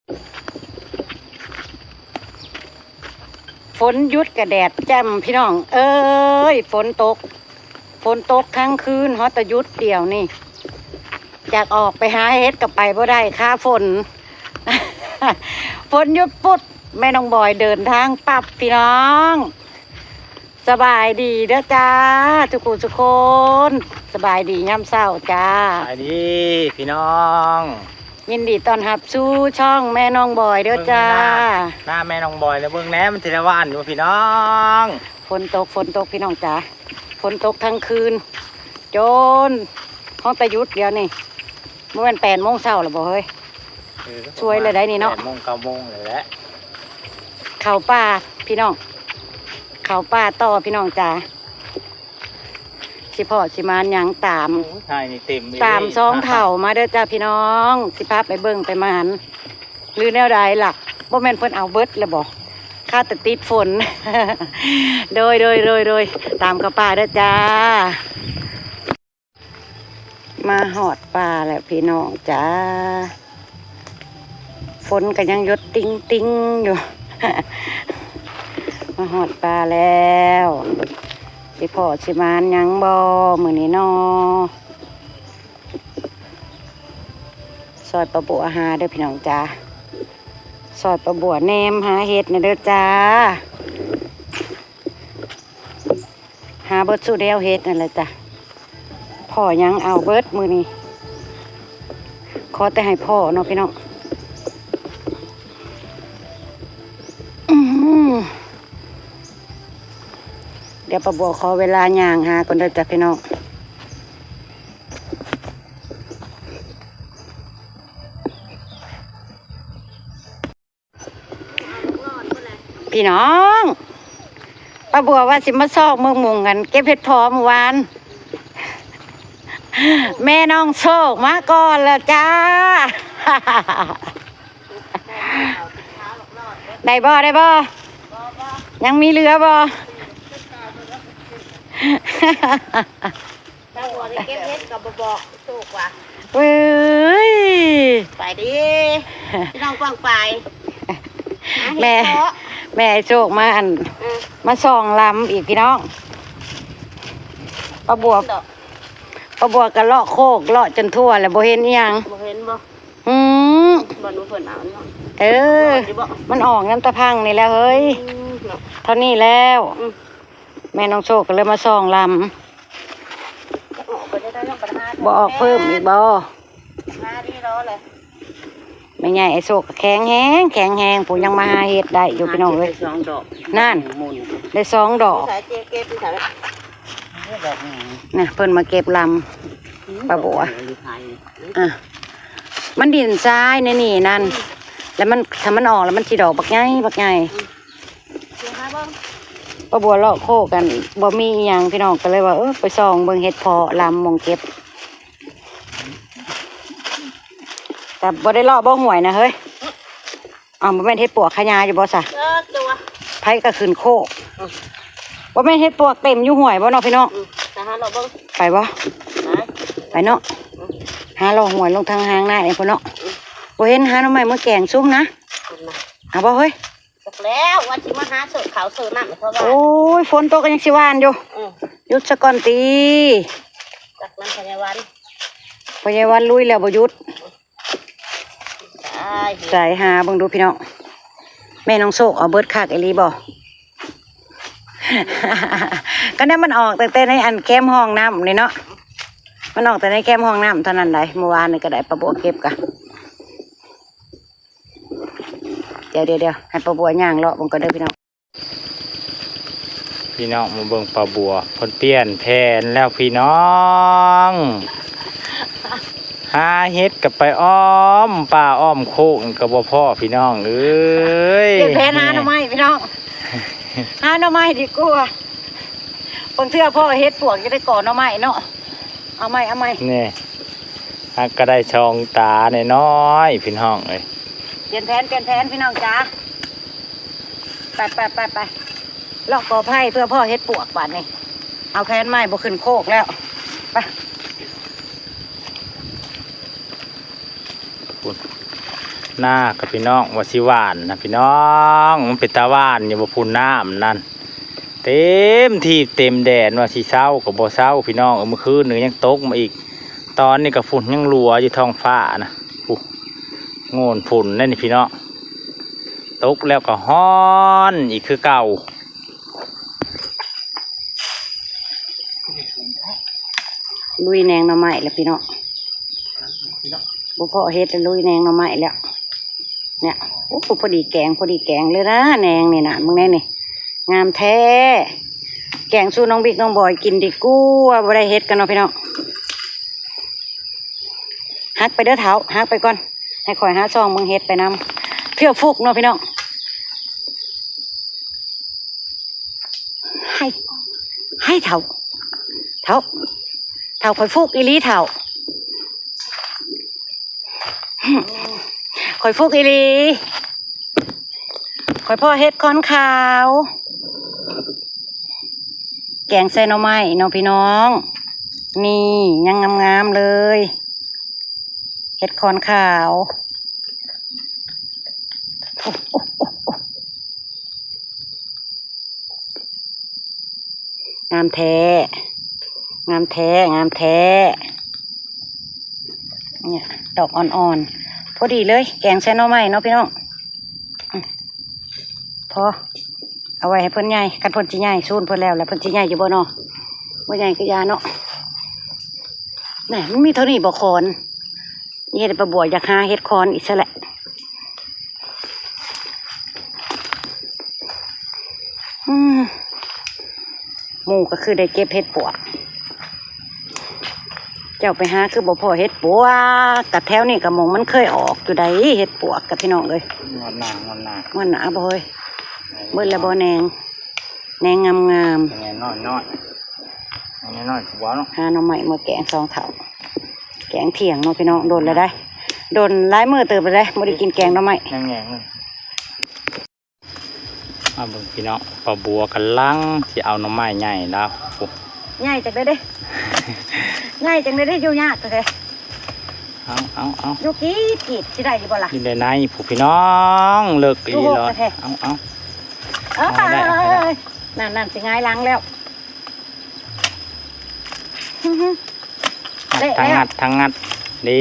ຝົນຢຸດກະແດດແຈ່ມພີ່ນ້ອງເອີຍ ຝົນຕົກ ຝົນຕົກທັງຄືນ ຮອດແຕ່ຢຸດດຽວນີ້ ຢາກອອກໄປຫາເຫັດກໍໄປບໍ່ໄດ້ ຄາຝົນ ຝົນຢຸດປຸດ ແມ່ນ້ອງບອຍເດີນທາງປັບພີ່ນ້ອງ. ສະບາຍດີເດີຈ້າ ທຸກຜູ້ທຸກຄົນ ສະບາຍດີຍາມເຊົ້າຈ້າ ສະບາຍດີພີ່ນ້ອງ ຍິນດີຕ້ອນຮັບສູ່ຊ່ອງແມ່ນ້ອງບອຍເດີຈ້າ ເບິ່ງໜ້າ ໜ້າແມ່ນ້ອງບອຍແລ້ວ ເບິ່ງແດ່ມັນຊິໄດ້ຫວານຢູ່ບໍ່ພີ່ນ້ອງ ຝົນຕົກ ຝົນຕົກພີ່ນ້ອງຈ້າ ຝົນຕົກທັງຄືນ ຈົນຮອດແຕ່ຢຸດດຽວນີ້ ບໍ່ແມ່ນແປດໂມງເຊົ້າແລ້ວບໍ່ເຮີ້ຍ ເອີ ສວຍແລ້ວໄດ໋ນີ້ເນາະ ແປດໂມງເກົ້າໂມງແລ້ວແຫຼະ ເຂົ້າປ່າພີ່ນ້ອງ ເຂົ້າປ່າຕໍ່ພີ່ນ້ອງຈ້າ ຊິພໍ້ຊິມານຫຍັງຕາມ ໂອ້ຍ ຖ່າຍນີ້ເຕັມເລີຍ ຕາມຊ່ອງເຖົ້າມາເດີຈ້າພີ່ນ້ອງ ຊິພາໄປເບິ່ງໄປມານ ຫຼືແນວໃດລະ ບໍ່ແມ່ນເພິ່ນເອົາເບິດແລ້ວບໍ່ ຄາແຕ່ຕິດຝົນ ໂດຍ ໂດຍ ໂດຍ ໂດຍ ຕາມເຂົ້າປ່າເດີຈ້າ. ມາຮອດປ່າແລ້ວພີ່ນ້ອງຈ້າ ຝົນກໍຍັງຢົດຕິ່ງໆຢູ່ ມາຮອດປ່າແລ້ວ ຊິພໍ້ຊິມານຫຍັງບໍ່ມື້ນີ້ນໍ ຊ່ອຍປ້າບົວຫາເດີພີ່ນ້ອງຈ້າ ຊ່ອຍປ້າບົວແນມຫາເຫັດແດ່ເດີຈ້າ. ຫາເບິດສູ່ແນວເຮັດນັ້ນແຫຼະຈ້ະ ພໍ້ຫຍັງເອົາເບິດມື້ນີ້ ຂໍແຕ່ໃຫ້ພໍ້ເນາະພີ່ນ້ອງ ອືມ ດຽວປ້າບົວຂໍເວລາຍ່າງຫາກ່ອນເດີຈ້ະພີ່ນ້ອງ. ພີ່ນ້ອງ ປ້າບົວວ່າຊິມາຊອກເບິ່ງໝູ່ຫັ້ນ ເກັບເຫັດເຜາະມື້ວານ ແມ່ນ້ອງໂຊກມາກ່ອນແລ້ວຈ້າ ໄດ້ບໍ່ ໄດ້ບໍ່ ຍັງມີເຫຼືອບໍ່? ຕາບົວໄດ້ເກັບເຫັດກໍບໍ່ບອກໂຊກວ່າ ເອີຍ ໄປດີ ພີ່ນ້ອງປ້ອງປາຍ ແມ່ ແມ່ໃຫ້ໂຊກມາອັນ ເອີ ມາສ່ອງລຳອີກພີ່ນ້ອງ ປ້າບົວ ປ້າບົວກໍເລາະໂຄກເລາະຈົນທົ່ວແລ້ວບໍ່ເຫັນອີ່ຫຍັງ ບໍ່ເຫັນບໍ່? ອືມ ບ່ອນເພິ່ນເອົາເນາະ ເອີ ມັນອອກນຳຕາພັງນີ້ແຫຼະເຮີ້ຍ ອືມ ເນາະ ເທົ່ານີ້ແລ້ວ ອືມ ແມ່ນ້ອງໂຊກກໍເລີຍມາສ່ອງລຳ ບໍ່ອອກເພີ່ມອີກບໍ່? ຫາດີລໍແຫຼະ ແມ່ໃຫຍ່ໄອ້ໂຊກກໍແຂງແຮງ ແຂງແຮງ ຜູ້ຍັງມາຫາເຫັດໄດ້ຢູ່ພີ່ນ້ອງເອີຍ ນັ້ນ ໄດ້ສອງດອກ ໃສ່ເຈເກັບຢູ່ໃສ ນະ ເພິ່ນມາເກັບລຳ ອືມ ປ້າບົວ ອ່ະ ມັນດິນຊາຍໃນນີ້ນັ້ນ ອືມ ແລ້ວມັນ ຖ້າມັນອອກແລ້ວມັນຊິດອກບັກໃຫຍ່ ບັກໃຫຍ່ ອືມ ປ້າບົວເລາະໂຄກກັນ ບໍ່ມີອີ່ຫຍັງພີ່ນ້ອງ ກໍເລີຍວ່າ ເອີ ໄປສ່ອງເບິ່ງເຫັດເຜາະລຳໝ່ອງເກັບ ແຕ່ບໍ່ໄດ້ເລາະບໍ່ຫ້ວຍນະເຮີ້ຍ ອ້າວ ບໍ່ແມ່ນເຫັດປວກຂະຫຍາຢູ່ບໍ່ຊະ? ເອີ ຕົວະ ໃຜກໍຂຶ້ນໂຄກ ອືມ ບໍ່ແມ່ນເຫັດປວກເຕັມຢູ່ຫ້ວຍບໍ່ເນາະພີ່ນ້ອງ? ອືມ ໄປຫາເລາະເບິ່ງ ໄປບໍ່? ໄປ ໄປເນາະ ອືມ ຫາເລາະຫ້ວຍລົງທາງຫາງນາເອງພຸ້ນເນາະ ອືມ ບໍ່ເຫັນ ຫາໜໍ່ໄມ້ມາແກງຊຸມນະ ເອົາບໍ່ເຮີ້ຍ? ຈັກແລ້ວ ວ່າຊິມາຫາຊື້ເຂົ້າຊື້ນ້ຳ ເພາະວ່າ ໂອ້ຍ ຝົນຕົກກໍຍັງຊິຫວ່ານຢູ່ ອືມ ຢຸດສາກ່ອນຕິ ຈັກນຳພະຍາວັນ ພະຍາວັນລຸຍແລ້ວບໍ່ຢຸດ ຕາຍ ໃສ່ຫາເບິ່ງດູພີ່ນ້ອງ ແມ່ນ້ອງໂຊກເອົາເບິດຄັກອີ່ຫຼີບໍ່? ກໍນັ້ນມັນອອກຕັ້ງແຕ່ໃນອັນແຄມຫ້ອງນ້ຳນີ້ເນາະ ມັນອອກແຕ່ໃນແຄມຫ້ອງນ້ຳເທົ່ານັ້ນໃດ ມື້ວານນີ້ກໍໄດ້ ປ້າບົວເກັບກະ ດຽວໆໆ ໃຫ້ປ້າບົວຍ່າງເລາະເບິ່ງກ່ອນເດີພີ່ນ້ອງ ພີ່ນ້ອງມາເບິ່ງປ້າບົວ ເພິ່ນປ່ຽນແຜນແລ້ວພີ່ນ້ອງ ຫາເຫັດກໍໄປອ້ອມປ່າອ້ອມໂຄກກໍບໍ່ພໍ້ພີ່ນ້ອງເອີຍ ປ່ຽນແຜນຫາໜໍ່ໄມ້ພີ່ນ້ອງ ຫາໜໍ່ໄມ້ດີກວ່າ ບາງເທື່ອພໍ້ເຫັດປວກຢູ່ໃນກໍໜໍ່ໄມ້ເນາະ ເອົາໃໝ່ ເອົາໃໝ່ ນີ້ ຫາກໍໄດ້ສອງຕານ້ອຍໆ ພີ່ນ້ອງເອີຍ ປ່ຽນແຜນ ປ່ຽນແຜນພີ່ນ້ອງຈ໋າ ໄປ ໄປ ໄປ ໄປ ເລາະກໍໄຜ່ເພື່ອພໍ້ເຫັດປວກບາດນີ້ ເອົາແຜນໃໝ່ ບໍ່ຂຶ້ນໂຄກແລ້ວ ໄປ ພຸ້ນ ນາກັບພີ່ນ້ອງ ວ່າຊິຫວ່ານນະພີ່ນ້ອງ ມັນເປັນຕາຫວ່ານຢູ່ບໍ່ພຸ້ນ ນ້ຳນັ້ນເຕັມທີ່ເຕັມແດນ ວ່າຊິເຊົາກໍບໍ່ເຊົາພີ່ນ້ອງເອີຍ. ມື້ຄືນນີ້ຍັງຕົກມາອີກ ຕອນນີ້ກໍຝຸ່ນຍັງຫຼວຢູ່ທ້ອງຟ້ານະ ໂອ້ ໂງ່ນຝຸ່ນແລ້ວນີ້ພີ່ນ້ອງ ຕົກແລ້ວກໍຮ້ອນອີກຄືເກົ່າ. ລຸຍແນງໜໍ່ໄມ້ແລ້ວພີ່ນ້ອງ ບໍ່ພໍເຮັດແລ້ວ ລຸຍແນງໜໍ່ໄມ້ແລ້ວ ເນີ້ຍ. ໂອ້ ພໍດີແກງ ພໍດີແກງເລີຍນະ ແນງນີ້ນະ ມຶງແນ່ນີ້ ງາມແທ້. ແກງສູ່ນ້ອງບິກນ້ອງບອຍກິນດີກວ່າ ບໍ່ໄດ້ເຮັດກັນເນາະພີ່ນ້ອງ. ຫັກໄປເດີເຖົ້າ ຫັກໄປກ່ອນ ໃຫ້ຂ້ອຍຫາຊອງເບິ່ງເຫັດໄປນຳ ເພື່ອຟຸກເນາະພີ່ນ້ອງ. ໃຫ້ ໃຫ້ເຖົ້າ ເຖົ້າ ເຖົ້າ ຂ້ອຍຟຸກອີ່ຫຼີເຖົ້າ ຂ້ອຍຟຸກອີ່ຫຼີ ຂ້ອຍພໍ້ເຫັດຂອນຂາວ ແກງໃສ່ໜໍ່ໄມ້ເນາະພີ່ນ້ອງ. ນີ້ຍັງງາມໆເລີຍ ເຫັດຂອນຂາວ. ງາມແທ້ ງາມແທ້ ງາມແທ້ ເນີ້ຍ ດອກອ່ອນໆ ພໍດີເລີຍ ແກງໃສ່ໜໍ່ໄມ້ເນາະພີ່ນ້ອງ. ອືມ ພໍ ເອົາໄວ້ໃຫ້ເພິ່ນໃຫຍ່ ຄັນເພິ່ນຊິໃຫຍ່ ສູນເພິ່ນແລ້ວ ແລ້ວເພິ່ນຊິໃຫຍ່ຢູ່ບໍ່ເນາະ? ບໍ່ໃຫຍ່ກໍຢ່າເນາະ. ແນ່ ມັນມີເທົ່ານີ້ບໍ່ຄອນ? ເຮັດໃຫ້ປ້າບົວຢາກຫາເຫັດຄອນອີກຊະແຫຼະ. ອືມ ໝູ່ກໍຄືໄດ້ເກັບເຫັດປວກ ເຈົ້າໄປຫາຄືບໍ່ພໍ້ເຫັດປວກ? ກະແຖວນີ້ກະໝ່ອງມັນເຄີຍອອກຢູ່ໃດເຫັດປວກກະ ພີ່ນ້ອງເອີຍ. ງວດໜ້າ ງວດໜ້າ ງວດໜ້າບໍ່ເຮີ້ຍ? ເອີ ເບິດແລ້ວບໍ່ແນງ? ແນງງາມໆ ແນງນ້ອຍໆ ແນງນ້ອຍໆ ກໍບໍ່ເນາະ. ຫາໜໍ່ໄມ້ມາແກງສອງເຖົ້າ ແກງທ່ຽງເນາະພີ່ນ້ອງ. ດົນແລ້ວໃດ໋ ດົນຫຼາຍມື້ເຕີບແລ້ວໃດ໋ ບໍ່ໄດ້ກິນແກງໜໍ່ໄມ້ ແນງໆ ມາເບິ່ງພີ່ນ້ອງ ປ້າບົວກຳລັງຊິເອົາໜໍ່ໄມ້ໃຫຍ່ລາວ. ໂອ້ ໃຫຍ່ຈັງໄດ໋ເດ້ ໃຫຍ່ຈັງໄດ໋ເດ້ ຢູ່ຍາກແທ້ໆ. ເອົາ ເອົາ ເອົາ ຢູ່ກີດໆ ຊິໄດ້ຢູ່ບໍ່ລະ? ຢູ່ໃນໃນພຸ້ນພີ່ນ້ອງ ເລິກອີ່ຫຼີ. ເອົາ ເອົາ ເອົາ ໄດ້ ໄດ້ ນັ້ນໆ ຊິຫງາຍຫຼັງແລ້ວ. ທັງງັດ ທັງງັດ ເດ້.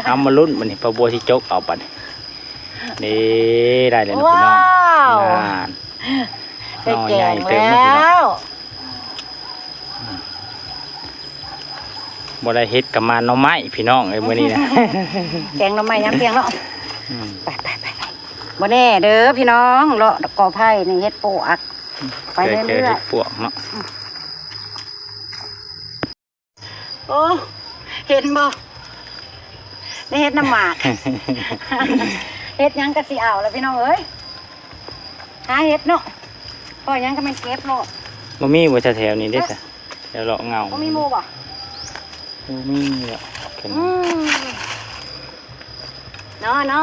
ເອົາມາລຸ້ນບັດນີ້ ປ້າບົວຊິຈົກເອົາບັດນີ້ ເດ້. ໄດ້ແລ້ວເນາະພີ່ນ້ອງ ວ້າວ ນັ້ນ ໄດ້ແກງແລ້ວ ໜໍ່ໃຫຍ່ເຕີບເນາະພີ່ນ້ອງ. ອືມ ບໍ່ໄດ້ເຫັດກໍມາໜໍ່ໄມ້ພີ່ນ້ອງເອີຍ ມື້ນີ້ນະ ແກງໜໍ່ໄມ້ຍາມທ່ຽງເນາະ. ອືມ ໄປໆໆ ບໍ່ແນ່ເດີພີ່ນ້ອງ ເລາະກໍໄຜ່ນີ້ເຫັດປວກ ໄປເລື້ອຍໆ ເຫັດປວກເນາະ. ອືມ ໂອ້ ເຫັນບໍ່ ໄດ້ເຫັດນ້ຳໝາກ ເຫັດຫຍັງກໍຊິເອົາລະພີ່ນ້ອງເອີຍ. ຫາເຫັດເນາະ ພໍຫຍັງກໍແມ່ນເກັບໂລດ. ບໍ່ມີບໍ່ ແຖວນີ້ເດ້ ແຖວເລາະເຫງົາ ບໍ່ມີໝູ່ບໍ່? ບໍ່ມີແຫຼະ. ອືມ ເນາະ ເນາະ.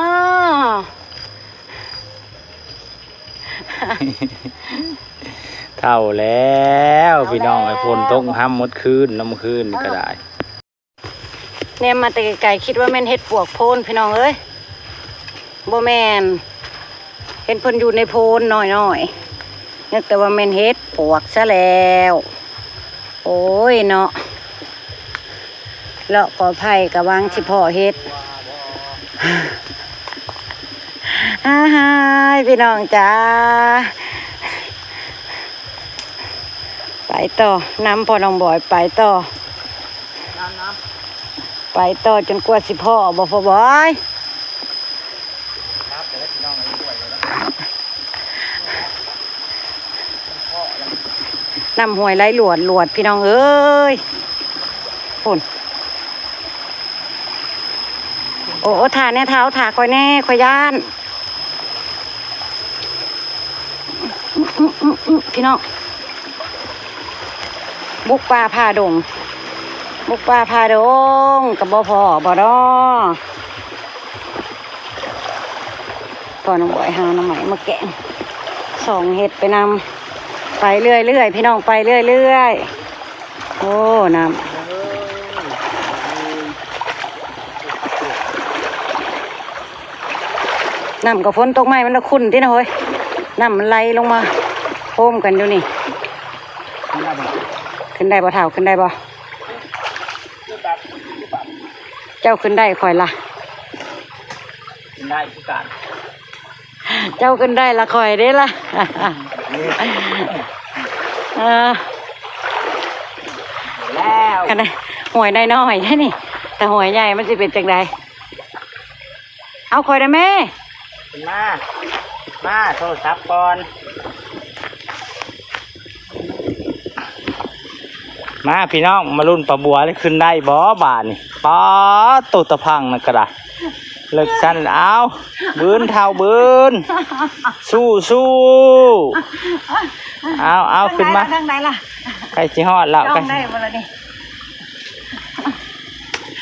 ເຖົ້າແລ້ວພີ່ນ້ອງເອີຍ ເຖົ້າແລ້ວ ຝົນຕົກຮ່ຳໝົດຄືນເນາະ ມື້ຄືນນີ້ກໍໄດ້. ແນມມາແຕ່ໄກໆ ຄິດວ່າແມ່ນເຫັດປວກໂພນພີ່ນ້ອງເອີຍ ບໍ່ແມ່ນ ເຫັນເພິ່ນຢູ່ໃນໂພນນ້ອຍໆ ນຶກແຕ່ວ່າແມ່ນເຫັດປວກຊະແລ້ວ. ໂອ້ຍເນາະ ເລາະກໍໄຜ່ກະຫວັງຊິພໍ້ເຫັດ. ຫາຍ ພີ່ນ້ອງຈ້າ ໄປຕໍ່ນຳພໍ່ນ້ອງບອຍ ໄປຕໍ່ ໄປຕໍ່ຈົນກວ່າຊິພໍ້ບໍ່ ພໍ່ບອຍ? ນ້ຳຫ້ວຍໄຫຼຫຼວດໆ ພີ່ນ້ອງເອີຍ ພຸ້ນ. ໂອ້ ໂອ້ ຖ້າແດ່ເຖົ້າ ຖ້າຂ້ອຍແດ່ ຂ້ອຍຢ້ານ. ອື ອື ອື ອື ພີ່ນ້ອງ ບຸກປ່າຜ່າດົງ ບຸກປ່າຜ່າດົງ ກໍບໍ່ພໍ້ບໍ່ນໍ. ພໍ່ນ້ອງບອຍຫາໜໍ່ໄມ້ມາແກງ ສ່ອງເຫັດໄປນຳ ໄປເລື້ອຍໆ ພີ່ນ້ອງ ໄປເລື້ອຍໆ. ໂອ້ ນ້ຳ ນ້ຳກໍຝົນຕົກໃໝ່ ມັນລະຂຸ່ນຕິນະເຮີ້ຍ. ນ້ຳມັນໄຫຼລົງມາໂຮມກັນຢູ່ນີ້. ຂຶ້ນໄດ້ບໍ່? ຂຶ້ນໄດ້ບໍ່ເຖົ້າ? ຂຶ້ນໄດ້ບໍ່? ເຈົ້າຂຶ້ນໄດ້ ຂ້ອຍລະ ຂຶ້ນໄດ້ຄືກັນ. ເຈົ້າຂຶ້ນໄດ້ລະ ຂ້ອຍເດ້ລະ. ເອີ ແລ້ວ ຄັນໄດ້ ຫ້ວຍນ້ອຍໆເດ້ນີ້ ແຕ່ຫ້ວຍໃຫຍ່ມັນຊິເປັນຈັ່ງໃດ? ເອົາຂ້ອຍໄດ້ແມ່ ຂຶ້ນມາ ມາ ໂທລະສັບກ່ອນ. ມາພີ່ນ້ອງ ມາລຸ້ນປາບົວ ຂຶ້ນໄດ້ບໍ່ບາດນີ້? ປາໂຕ ຕະພັງນັ້ນກະດາຍ ເລິກຊັ້ນ. ເອົາ ບືນເຖົ້າບືນ ສູ້ໆ. ເອົາ ເອົາ ຂຶ້ນມາ ທາງໃດລະ? ໃກ້ຊິຮອດແລ້ວ ຈ້ອງໄດ້ບໍ່ລະນີ້?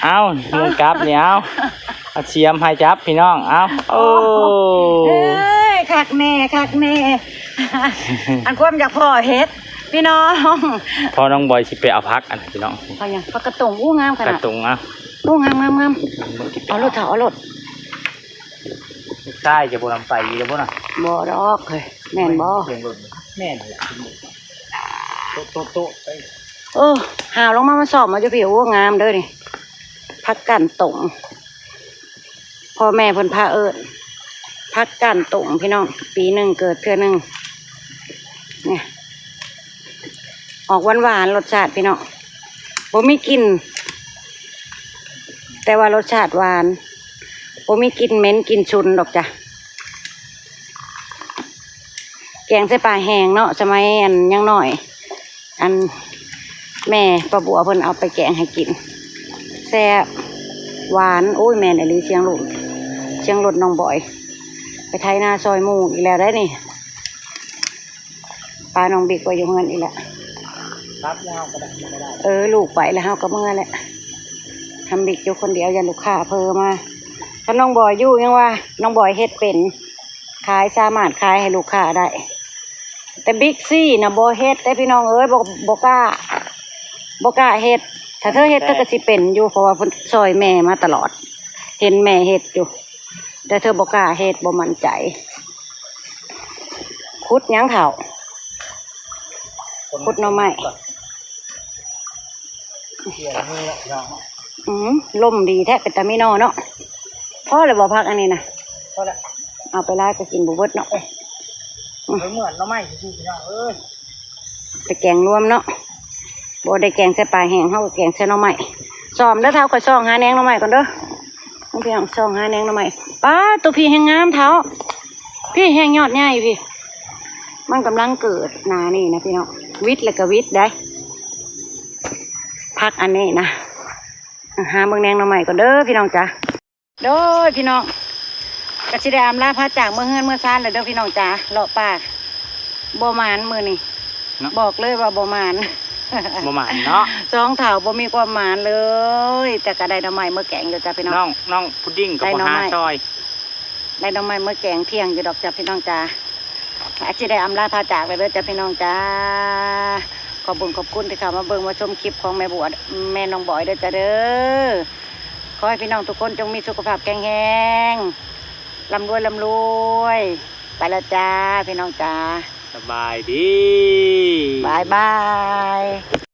ເອົາ ໝູນກັບນີ້ ເອົາ ເອົາສຽມໃຫ້ຈັບພີ່ນ້ອງ ເອົາ. ໂອ້ ເອີຍ ຄັກແນ່ ຄັກແນ່. ອັນຄວາມຢາກພໍ້ເຫັດພີ່ນ້ອງ ພໍ້ນ້ອງບອຍຊິໄປເອົາຜັກອັນນັ້ນພີ່ນ້ອງ. ເອົາຫຍັງ? ຜັກກະຕົງ. ອູ້ ງາມຂະໜາດ ກະຕົງ. ເອົາ ອູ້ ງາມໆໆ. ເອົາໂລດເຖົ້າ ເອົາໂລດ. ລູກຊາຍຈະບໍ່ນຳໄປຢູ່ແລ້ວບໍ່ນະ? ບໍ່ດອກເຮີ້ຍ ແມ່ນບໍ່? ແມ່ນແຫຼະ ໂຕະໆໆ ໄປ. ເອີ ຫາວລົງມາ ມາຊອມເອົາຢູ່ພີ້. ໂອ້ ງາມເດີນີ້ ຜັກການຕົງ ພໍ່ແມ່ເພິ່ນພາເອີ້ນ ຜັກການຕົງພີ່ນ້ອງ. ປີໜຶ່ງເກີດເທື່ອໜຶ່ງ ນີ້ ອອກຫວານໆ ລົດຊາດພີ່ນ້ອງ ບໍ່ມີກິ່ນ ແຕ່ວ່າລົດຊາດຫວານ ບໍ່ມີກິ່ນເໝັນກິ່ນຊຸນດອກຈ້ະ. ແກງໃສ່ປາແຫ້ງເນາະ ສະໄໝອັນຍັງນ້ອຍ ອັນແມ່ປ້າບົວເພິ່ນເອົາໄປແກງໃຫ້ກິນ ແຊບ ຫວານ. ໂອ້ຍ ແມ່ນອີ່ຫຼີ ສຽງລົດ ສຽງລົດນ້ອງບອຍ ໄປໄຖນາຊ່ອຍໝູ່ອີກແລ້ວໄດ໋ນີ້. ປານ້ອງບິກໄວ້ຢູ່ເຮືອນອີກແລ້ວ ກັບແລ້ວເຮົາກໍໄດ້ ກໍໄດ້. ເອີ ລູກໄປແລ້ວເຮົາກໍເມືອແຫຼະ. ທຳບິກຢູ່ຄົນດຽວ ຢ້ານລູກຄ້າເຜີມາ. ຄັນນ້ອງບອຍຢູ່ ຍັງວ່ານ້ອງບອຍເຮັດເປັນ ຂາຍ ສາມາດຂາຍໃຫ້ລູກຄ້າໄດ້ ແຕ່ບິກຊີນະບໍ່ເຮັດເດ້ພີ່ນ້ອງເອີຍ ບໍ່ ບໍ່ກ້າ ບໍ່ກ້າເຮັດ. ຖ້າເທີເຮັດເທີກໍຊິເປັນຢູ່ ເພາະວ່າເພິ່ນຊ່ອຍແມ່ມາຕະຫຼອດ ເຫັນແມ່ເຮັດຢູ່ ແຕ່ເທີບໍ່ກ້າເຮັດ ບໍ່ໝັ້ນໃຈ. ຂຸດຫຍັງເຖົ້າ? ຂຸດໜໍ່ໄມ້. ອືມ ລົມດີແທ້ ເປັນຕາມີໜໍ່ເນາະ. ພໍແລ້ວບໍ່ ຜັກອັນນີ້ນະ? ພໍແລ້ວ ເອົາໄປຫຼາຍກໍກິນບໍ່ເບິດເນາະ. ເອີ ອືມ ເໝືອນໜໍ່ໄມ້ຊື່ໆ ພີ່ນ້ອງເອີຍ. ໄປແກງລວມເນາະ ບໍ່ໄດ້ແກງໃສ່ປາແຫ້ງ ເຮົາກໍແກງໃສ່ໜໍ່ໄມ້. ຊອມເດີເຖົ້າ ຂ້ອຍຊອກຫາແໜງໜໍ່ໄມ້ກ່ອນເດີ. ພີ່ນ້ອງ ຊອກຫາແໜງໜໍ່ໄມ້. ປ້າ ໂຕພີ້ແຮ່ງງາມເຖົ້າ ພີ້ແຮ່ງຍອດໃຫຍ່ພີ້ ມັນກຳລັງເກີດໜ້ານີ້ນະພີ່ນ້ອງ. ຫວິດແລ້ວກໍຫວິດໄດ໋ ຜັກອັນນີ້ນະ. ຫາເບິ່ງແໜງໜໍ່ໄມ້ກ່ອນເດີພີ່ນ້ອງຈ້າ. ໂດຍພີ່ນ້ອງ ກໍຊິໄດ້ອຳລາພາຈາກເມືອເຮືອນເມືອຊານແລ້ວເດີພີ່ນ້ອງຈ້າ. ເລາະປ່າບໍ່ໝານມື້ນີ້ເນາະ ບອກເລີຍວ່າບໍ່ໝານ ບໍ່ໝານເນາະ. ສອງເຖົ້າບໍ່ມີຄວາມໝານເລີຍ ແຕ່ກໍໄດ້ໜໍ່ໄມ້ມາແກງຢູ່ຈ້າພີ່ນ້ອງ. ນ້ອງ ນ້ອງພຸດດິ້ງກໍບໍ່ຫາຊ່ອຍ ໄດ້ໜໍ່ໄມ້ມາແກງທ່ຽງຢູ່ດອກຈ້າພີ່ນ້ອງຈ້າ. ອາດຊິໄດ້ອຳລາພາຈາກແລ້ວເດີຈ້າພີ່ນ້ອງຈ້າ. ຂອບບຸນຂອບຄຸນທີ່ເຂົ້າມາເບິ່ງມາຊົມຄລິບຂອງແມ່ບົວ ແມ່ນ້ອງບອຍເດີຈ້າເດີ. ຂໍໃຫ້ພີ່ນ້ອງທຸກຄົນຈົ່ງມີສຸຂະພາບແຂງແຮງ ລ່ຳລວຍ ລ່ຳລວຍ. ໄປແລ້ວຈ້າພີ່ນ້ອງຈ້າ ສະບາຍດີ ບາຍບາຍ.